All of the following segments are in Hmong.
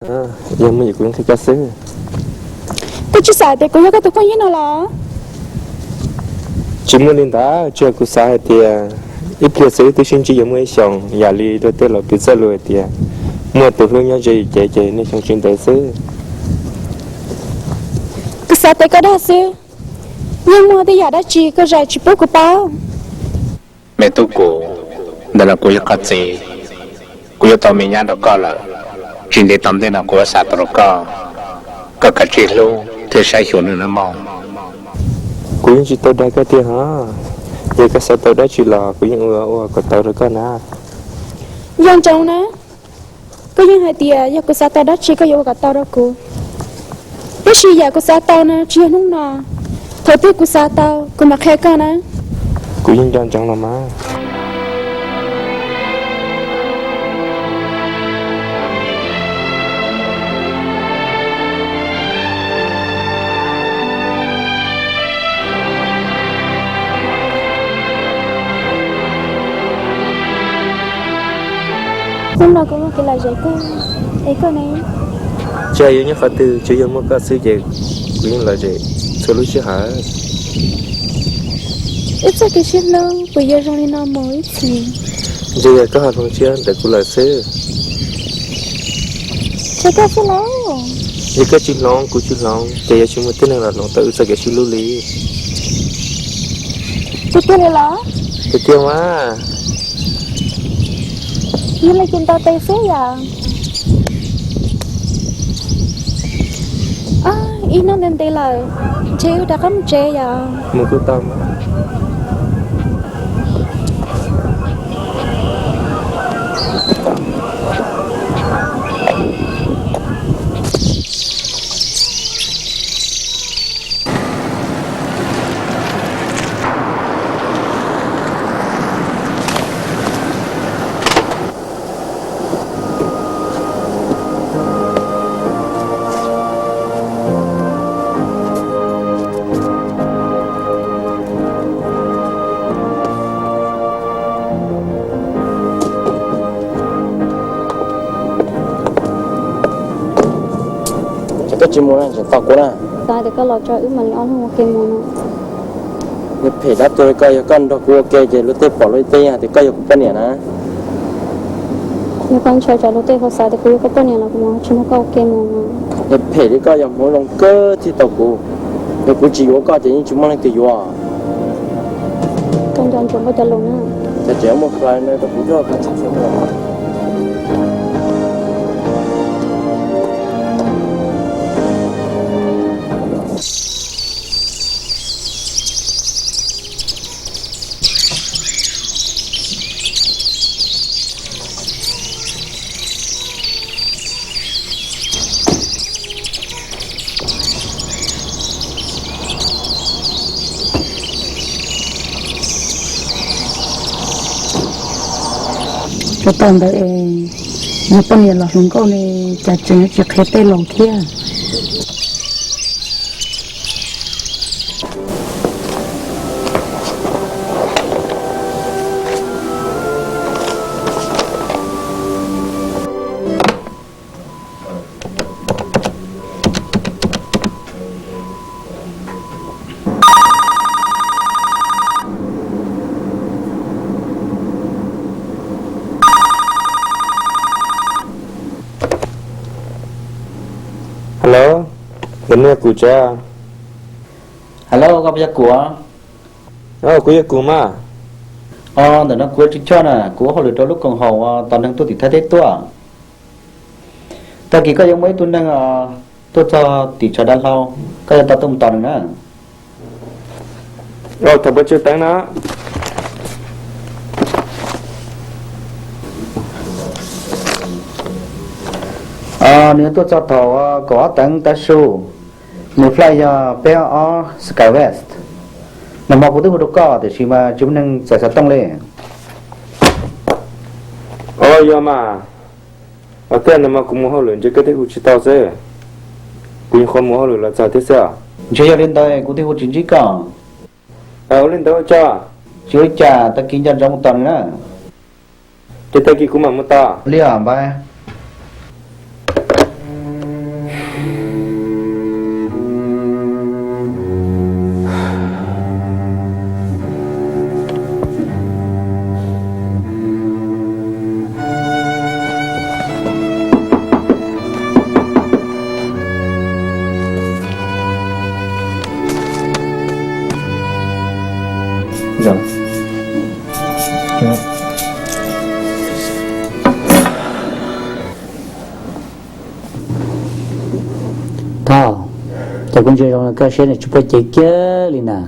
Yog muaj yam kuv nqi koj xwb. Koj tsis xav tias kuv yog koj tus phooj ywg no los? Tsis muaj li ntawd, tsuas yog kuv xav hais tias ib pliag xwb twb sib ntsib yuav muaj ib xyoos, yam li luag tej laus piv txoj lus hais tias muaj tus hlub nyob ze yus cev ces niaj xyoo tsis ntev xwb. Kuv xav tias koj dag xwb, yeej muaj tej yam dab tsi koj zais tsis pub kuv paub. Me tub kuv, ntawm no kuv yog qhov txiv, kuv yuav tau me nyab rau koj lawm. Tsis ntev tom ntej no kuv yuav xa tuaj rau koj, koj kav tsij hlub thiab saib xyuas nws nawb mog. Kuv yeej tsis tau dag koj tiag hos, yog koj xav tau dab tsi los kuv yeej ua ua kom tau rau koj na. Nco ntsoov na, koj yeej hais tias yog kuv xav tau dab tsi koj yuav ua kom tau rau kuv. Tab sis yam kuv xav tau no tsis yog hnub no, thaum twg kuv xav tau kuv mam qhia koj na. Kuv yeej nco ntsoov los mas. Hnub no kuv muaj kev lom zem kawg, es koj ne? Tsis hais yuav nyob qhov twg, tsuas yog muaj koj xwb ces kuv yeej lom zem txhua lub sij hawm. Wb txoj kev sib hlub puas yuav zoo li no mus ib txhis? Ntshe yog koj ho hloov siab ntawm kuv lawm xwb. Tseg koj xwb lauj. Yog koj tsis hloov kuv tsis hloov ces yuav tsis muaj tib neeg los hloov tau wb txoj kev sib hlub li. Tiag tiag li los? Tiag tiag mas. Yog li ces ntaus tes xwb yom. Ib hnub ntev ntev lawm, ntshe wb rov qab mus tsev yom. Mus kuj tau. Ces koj tsis mus na, tseem tos kuv na. Xav tias koj los tso wb mam li ob leeg ua ke mus no. Yog phem dab tuag li koj, yog koj nrog kuv ua ke ces luag tej pom luag tej hais tias koj yog kuv poj niam na. Yog koj ntshaw tsam luag tej ho xav tias kuv yog koj poj niam los kuv mam tsis nrog koj ua ke mus no. Yog phem li koj yog hmoov zoo kawg thiaj tau kuv. Yog kuv tsis yuav koj ces yeej tsis muaj leej twg yuav. Koj nco ntsoov koj cov lus na. Ces tseem muaj fly no rau kuv coj koj tsis txhob mus. Tsuas tau ntawd es yog poj niam los hluas nkauj ne, cas tseem tsis qhia tej laus thiab. Hello, ntawm no yog kuv tsav. Hello, koj puas yog kuv? Kuv yog kuv mas. Os, ntawm no kuv tsis choj na, kuv ua hauj lwm rau lub koom haum uas tos neeg tuaj tim Thaib teb tuaj. Tag kis koj yuav muaj ib tug neeg tuaj txog tim tshav dav hlau, koj yuav tau tuaj mus tos nws na. Thaum pes tsawg teev no? Nws tuaj txog thaum kaum ob teev tav su. Nws flight yog peb ob ob SkyWest. Nag hmo kuv twb hu rau koj tiam sis mas tsis muaj neeg txais xov tooj li. Os, yog mas. Os, thiab nag hmo kuv mus hauj lwm ntshe koj thiaj hu tsis tau xwb. Kuv nyuam qhuav mus hauj lwm los txog thiab xwb os. Ntshe yog li ntawd kuv thiaj hu tsis ntsib koj. Ua li ntawd ua tso. Tsis ua li cas, tag kis nco ntsoov mus tos nws na. Ces tag kis kuv mam mus tos li os npawg. Thov, cas kuv ntsia zoo koj siab nws tsis puaj cev kiag li na.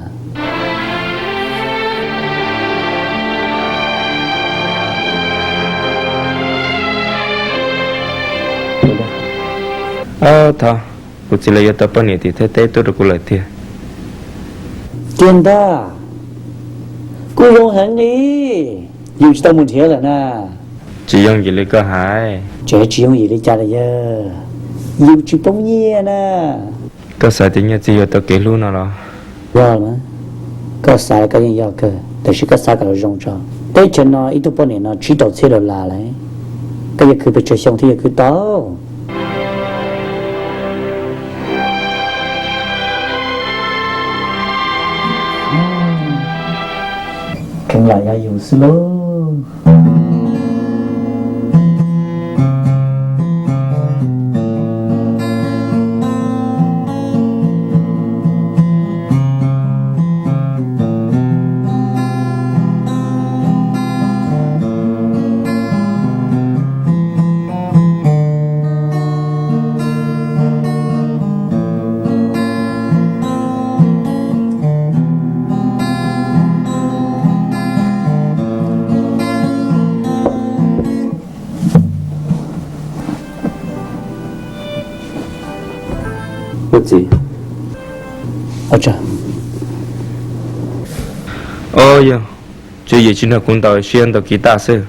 Thov, kuv txiv lawv yuav tau poj niam tim Thaib teb tuaj rau kuv lawm tiag. Tiag ntag, kuj zoo heev li. Yus tsis tau mus nrhiav lawm na. Tsis yooj yim li koj hais. Tseem tsis yooj yim li cas los yog yus tsis poob nyiaj na. Koj xav tias nyiaj txiag yuav tau kev hlub no los? Yog, koj xav los koj yeej yog kawg, tab sis koj xav kom zoo tso. Teb chaws no ib tug poj niam no tsib rau txhiab dollar lawm, koj yuav khwv pes tsawg xyoo thiaj yuav khwv tau? Kheev lam yog yus xwb lauj. Ua txiv. Au, yog, tswv yim tsis nrog kuv ntaus siab ntaus kiv taj xwb.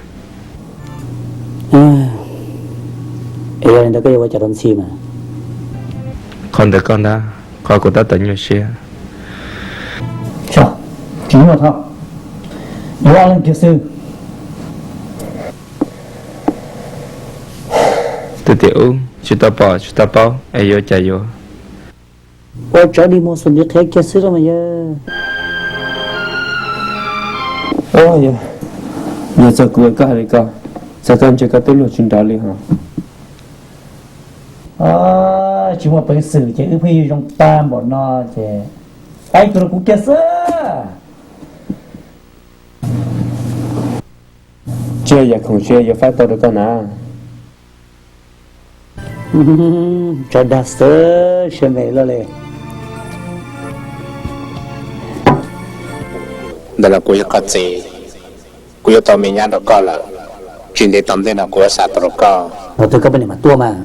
Es yog li ntawd koj yuav ua cas rau ntxhi mas? Qhov ntawd koj ntab, qhov kuv tab tom nyuaj siab. Tsis nyuaj, thov, yuav ob leeg kiag xwb. Twb tias ub, tsis tau pom tsis tau paub es yuav cas yuav. Ua tsov dig muag xuas ntiv qhia kiag xwb los mas yog. Yog txog kuv, koj hais li ko, txog koj ntshe koj twb luag tsis nrov li hos. Tsis muaj peev xwm ces wb pheej zoo tag npaum no ces pab ib tug rau kuv kiag xwb. Tsis yam khoom tsis yuav faib tau rau koj na. Tso dag xwb, siab me loj li. Ntawm no kuv yog qhov txiv, kuv yuav tau me nyab rau koj lawm, tsis ntev tom ntej no kuv yuav xa tuaj rau koj. Thaum twg koj poj niam mam tuaj mas?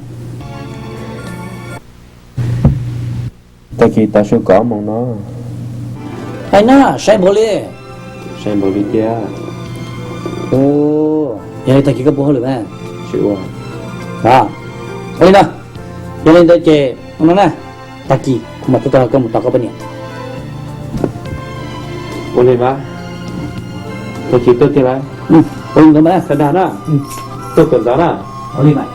Tag kis tav su kaum ob moos no. Ai na, sai npaum li. Sai npaum li tiag. Yog li tag kis koj puas hauj lwm mas? Tsis ua. Ua li no, yog li ntawd ces ua no na, tag kis kuv mam tuaj tos koj mus tos koj poj niam. Ua li mas, tag kis tuaj tiag lauj. Ua li ntawd mas, sawv daws na, tuaj kawm ntxov na. Ua li mas.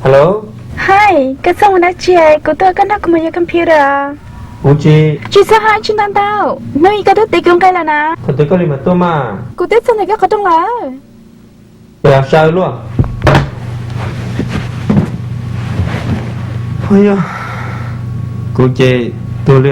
Hello. Hais, koj txhob ua dab tsi, kuv tuaj koj nrog kuv mus yuav computer. Kuv tsis, tsis txhob hais tsis ntau ntau, hnub ib koj twb tiv kuv nqe lawm na. Thaum twg koj li mam tuaj mas? Kuv twb txog ntawm koj qhov rooj lawm. Cas sai luaj. Yog, kuv ces tuag li.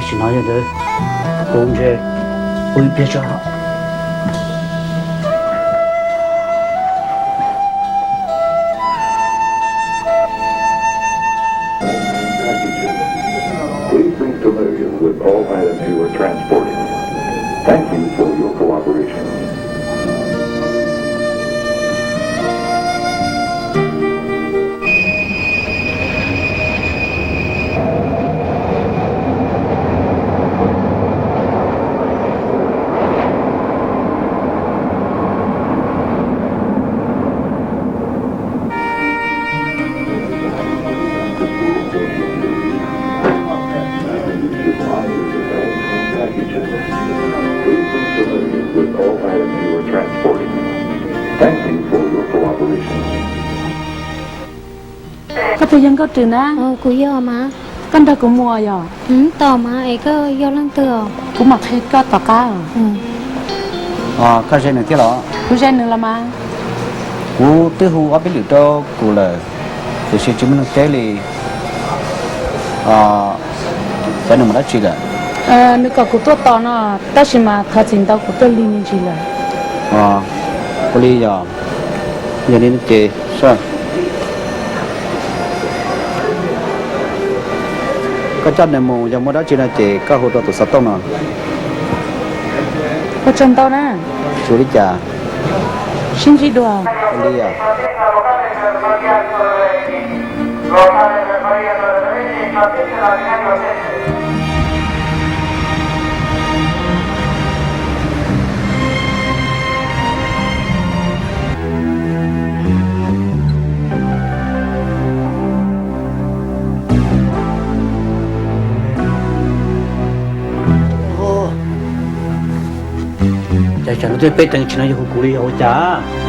Sim no yog ntawd, kuv ntshe ua ib pliag tso. Please be familiar with all items you are transporting. Thank you for your cooperation. Koj tus yog Nkauj Rwm na? Kuv yog mas. Koj nrog kuv mus yog? Tos mas es koj yog leej twg? Kuv mam qhia koj tom qab. Koj ze nws thiab los? Kuv ze nws los mas. Kuv twb hu ob peb lwm rau kuv lawm, tiam sis tsis muaj neeg teb li. Xyov nws mus dab tsi lawm. Nws kom kuv tuaj tos no, tab sis mas thov txim ntau kuv tuaj lig me ntsis lawm. Ua li yog, yog li ces koj coj nws mus, yog muaj dab tsi no ces koj hu rau tus xov tooj no. Ua tsaug ntau na. Tsis ua li cas. Sib ntsib dua. Ua li os. Cas tsam no twb peb teev tsis no yog hu kuv li yog ua cas?